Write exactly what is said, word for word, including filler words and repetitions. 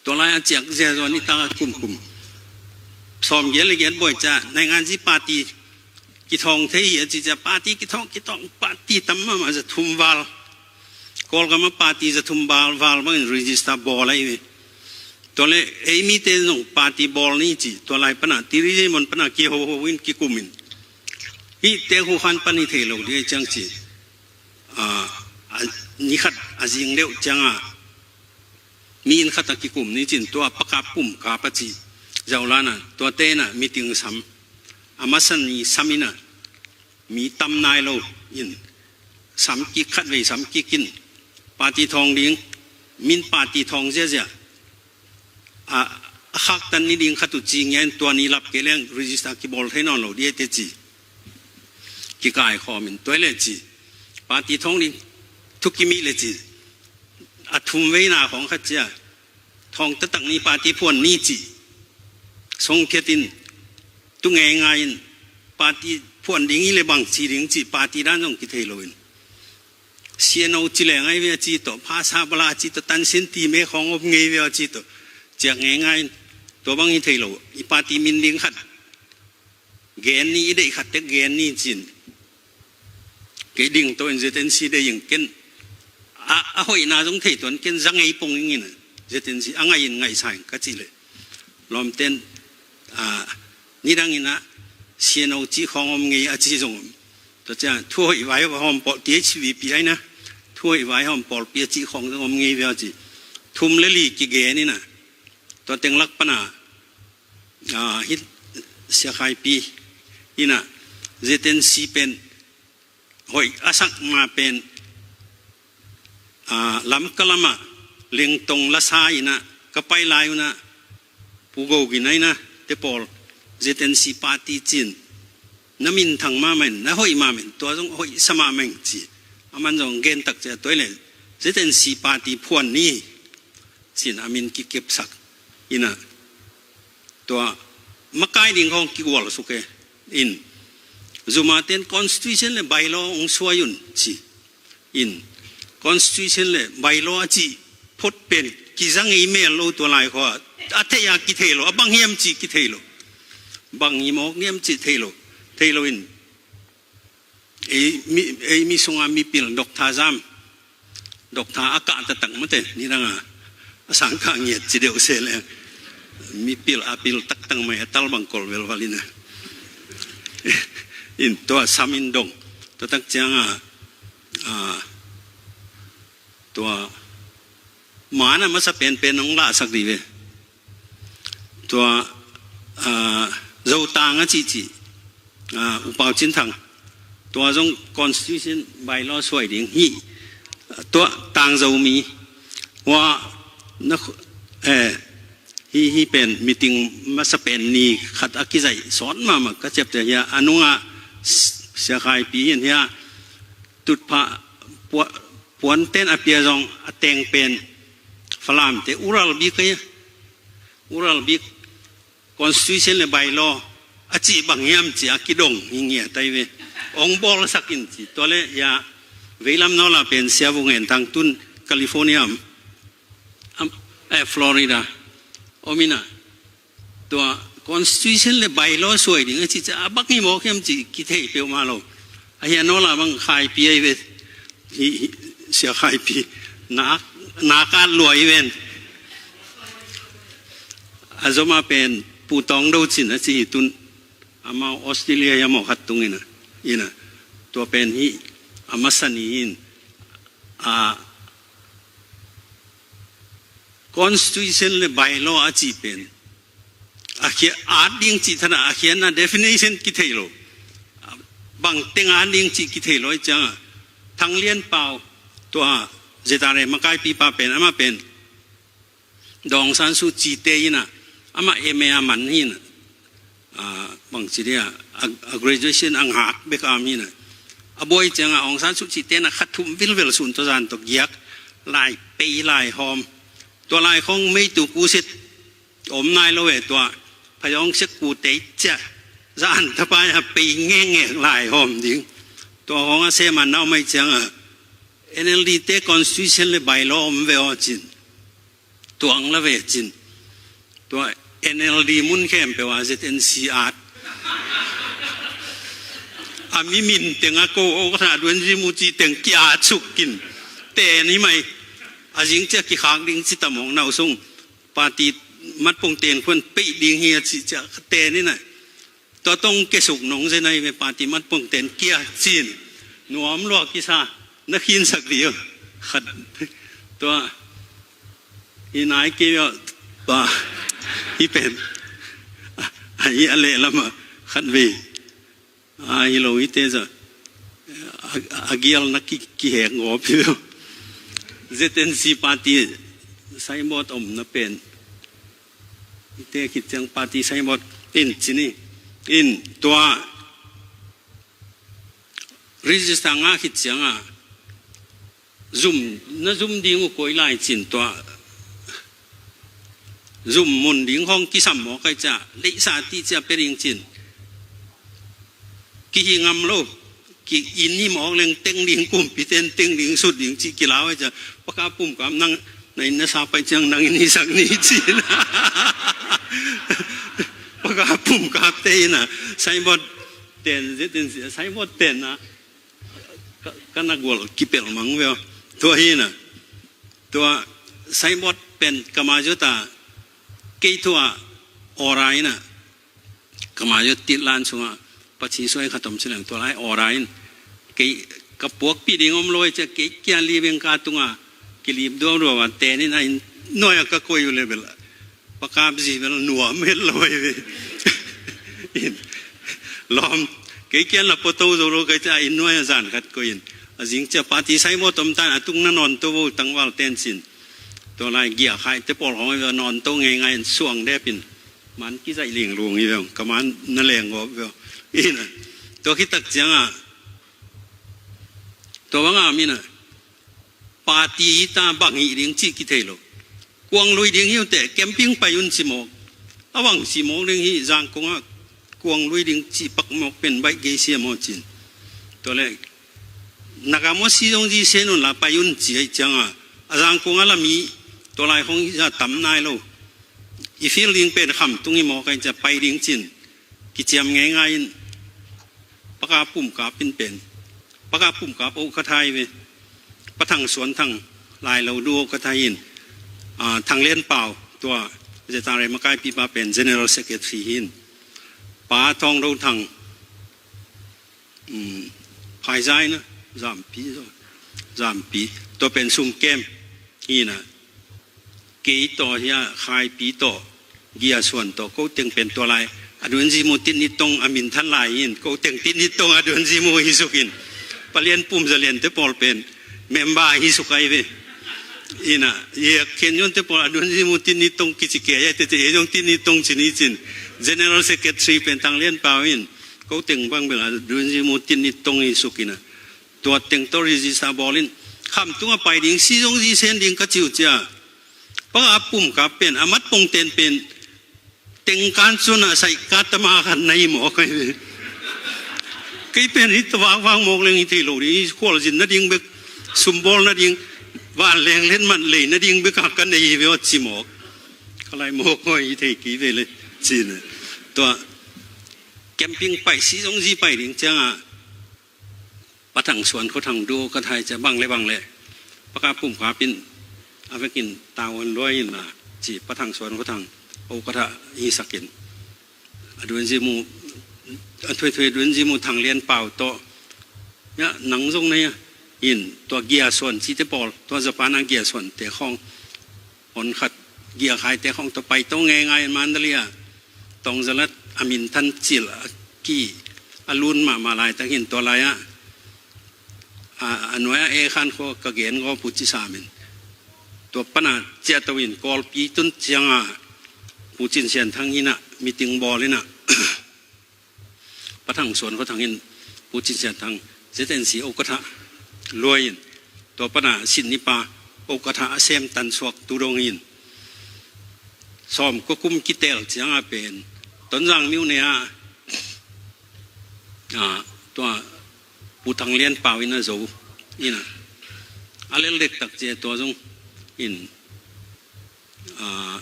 Tua lai a ciak zia zaw nitak a kumkum sawm giat le giat buai ciah naingan zi party kithawng thei hi a ci ciah party kithawng kithawng party tam mahmah za thum val. Kawlgam a party za thum val val bangin register bawl ahi ve. Tua le ei mite zong party bawl ni ci tua lai pana tiri zei mon pana kiho ho in kikumin. Hih te hu khan pan hi thei lo di ei ciang ci. A, a, ni khat a zing deuh cianga mi inn khat a kikum ni cin tua pakap pum kap a ci. Zaulana tua tena meeting sam a masa ni sam ina mi tam nai lo in sam kik khat vei sam kik in party thawng ding min party thawng ziazia a, a khaktan ni ding khat uh ci ngian tua ni lap kei leng register kibawl thei nawn lo di ei te ci. Kikai khawm in tuai le ci party thawng ding thu kimi le ci. A thum veina khawng khat cia thawng tatak ni party phuan ni ci. Songkhiat in tu ngei ngai in party phuan ding i le bang ci ding ci party dan zong kithei lo in siano ci le ngai ve a ci tawh phasa bala a ci tawh tansin ti me khawng op ngei ve a ci tawh ciak ngei ngai in tua bang i thei lo i party min ding khat gen ni i deih khat tek gen ni cin. Kei ding to in Z N C deih in ken a, a hoihna zong thei tuan ken za ngei pong ing in a Z N C a ngai in ngai sa in ka ci le lawmten a, nidang in a siano ci khawng om ngei a ci zong om. Tua cia thu hoih vai hawm pawl T H V P ai na thu hoih vai hawm pawl pi a ci khawng zong om ngei ve a ci. Thum le li kigen in a tua teng lak pana a, hit siakhaipi ina Z N C pen hoih a sak ma pen a, lam ka lama lengtong lasa ina ka pai lai una pugogina ina te pawl Z N C party cin na minthang mamain na hoih mamain tua zong hoih sa mamain ci aman zong gen tak cia tuai le Z N C party phuan ni cin a min kikepsak ina tua makai ding khawng kigual suk e in zuma ten constitution le bylaw ong suai un ci in constitution le bylaw a ci phot pen kizang i mel lo tua lai khaw a thei a kithei lo a bang hiam ci kithei lo bang i mawk niam ci thei lo thei lo in ei mi, ei mi sunga mipil Doctor Zam Doctor a kah taktak mate nidanga a sangkah ngiat ci deuh se le mipil a pil taktak mai a tal bang kol velval ina in tua sam in dong tua tak cianga a, tua mana masa penpen nong lahsak di ve tua a, Zotang a cihcih a, Upau Cin Thang tua zong constitution bylaw suai ding hi tua tang Zomi hua na eh, hi hi pen meeting masa pen ni khat a kizaih sawt mahmah ka ciapte hia a nunga siakhaipi hin hia tutphah puanten a pia zong a teng pen Falamte ural bik a ural bik constitution le bylaw a cih bang hiam ci a kidong hi ngiat ai ve ong bawlsak in ci tua le hia veilam nawla pen sia vung en tang tun California am, am eh, Florida om ina tua constitution le bylaw suai ding a ci ca a bak hi mawk hiam ci kithei peuhmah lo a hia nawla bang khaipi ai ve hi, hi, sia khaipi nak nak at luai ven a zoma pen putawng do cin a ci hi tun amau Australia hi a mawk khat tung ina ina tua pen hi a masa ni in a constitution le bylaw a ci pen a khia at ding ci thana a khianna definition kithei lo bang teng at ding ci kithei lo i cianga Thang Lian Pau tua zetare makaipi pa pen ama pen Daw Aung San Suu Kyi te ina ama M A a man hi ina a, bang ci dia a, a graduation a ngak bek a mi na a buai cianga Aung San Suu Kyi te na khat thum vilvel sun to zan to giak lai pei lai hawm tua lai khong mei tu kusit om nai lo e tua phayawng sek ku tei cia zan tapai a pei ngengek lai hawm ding tua khong a sem a nau mai cianga N L D te constitution le bylaw om ve aw cin tuang la ve cin. Tua N L D mun khempeuh ah Z N C at a mi min teng a ko, o ka tha duan zi mu ci teng ki at suk kin. Ten hi mai. A zing cia kikhak ding ci tam hong nau sung. Party matpong ten khuan peih ding hi a ci cia ten hi na. Tua tong kesuk nong zen ahi ve, party matpong ten kia cin. Nuam lua kisa na khinsak dih uh. Khat tua hi nai kei uh. Tua hi pen a hi a leh lam ah khat vei a hi lo hi te za a, a gial na ki, kihek ngawp hi uh. Z N C party signboard om na pen. Ite khit ciang party signboard in cini in tua register nga khit ciang a zum na zum ding uh koi lai cin tua zum mun ding hong kisam maw kai cia leisa ti cia pe ding cin. Kihi ngam lo. Ki in hi mawk leng teng ding kumpi ten teng ding sut ding ci kilau ai cia. Paka pum kam nang na in na sa pai ciang nang in hi sak ni ci na. Paka pum kap te in a signboard ten zet in signboard ten na ka, ka na gual kipel mang veo. Tua hi na tua signboard pen kama zota kei tua ora in a kama zot tit lan sunga pachi suai khatom sileng tua lai ora in kei ka puak pi ding om loi cia kei kia li beng ka tunga kilip duam duam a ten in a in noia ka koi u level pakap zi bel nuam het lo ai ve. In lom kei kian la poto zo lo kai cia in nuai a zan khat ko in a zing cia party signboard om tan a tung na non to vo tangval ten sin. Tua lai gia khai te pol hong ai ve non to ngei ngai in suang dep in man ki zai ling lung i ve ka man na leng go ve. In tua ki tak ciang a tua bang a min a party ta bang hi ding ci ki thei lo. Kuang lui ding hi u te camping pai un ci mawk. A bang ci mawk ding hi zang kong a kuang lui ding ci pak mawk pen baih gei sia maw cin. Tua le na ka maw si zong zi sen un la pai un ci ai ciang a a zang kong a la mi tua lai hong i za tam nai lo. I fil ding pen kham tung i mawk ai cia pai ding cin. Kiciam ngei ngai in paka pum kap in pen paka pum kap o ka thai ve. Pa Thang Suan Thang lai lo du o ka thai in a Thang Lian Pau tua zeta re makai pipa pen general secretary hin pa Thawng Do Thang um, phaizai na zampi zo zampi tua pen sum kem hi na. Kei tawh hi a khaipi tawh gia suan tawh ko teng pen tua lai a duan zi mu tit ni tong a min than lai in ko teng tit ni tong a duan zi mu hi suk in palian pum za lian te pawl pen member hi suk ai ve. Ina ia khen yon te pawl a duan zi mu tit ni tong kici ke ia te te e jong tit ni tong ci ni cin general secretary pen Thang Lian Pau in ko teng bang bel a duan zi mu tit ni tong hi suk ina tua teng tawh register bawl in kham tung a pai ding si zong zi sen ding ka ciu cia. Pang a pum ka pen a mat pong ten pen teng kan cun a sai ka tama khan na hi mawk ai ve. Kei pen hi tawak vang mawk leng hi thei lo ding hi khual zin na ding bek sumbawl na ding van leng len man lei na ding bek a ka nei hi ve aw ci mawk. Ka lai mawk ngawi hi thei kei ve le cin tua camping pai si zong zi pai ding ciang a Pa Thang Suan Khua Thang du ka thai cia bang le bang le paka pum ka pin a vekin tau an luai in la ci Pa Thang Suan Khua Thang o ka tha hi sakin a duan zi mu a thuai thuai duan zi mu Thang Lian Pau tawh ya nang zong na ya in tua gia suan ci te pawl tua Japan a gia suan te khawng hon khat gia khai te khawng tua pai to nge ngai Mandalay a tong zalat a min than cil a ki a lun mahmah lai takin tua lai a a nuai a e khan kho ka gen go pu ci samin tua pana cia to in Kawlpi tun ciang a Pu Cin Sian Thang in a meeting bawl in a Pa Thang Suan Khua Thang in Pu Cin Sian Thang Z N C o ka tha luai in tua pana sin ni pa o ka tha a sem tan suak tu dong in sawm ko kum kitel ciang a pen Tonzang miu ne a a tua Pu Thang Lian Pau in a zo in a a lel dek tak cia tua zong in ah,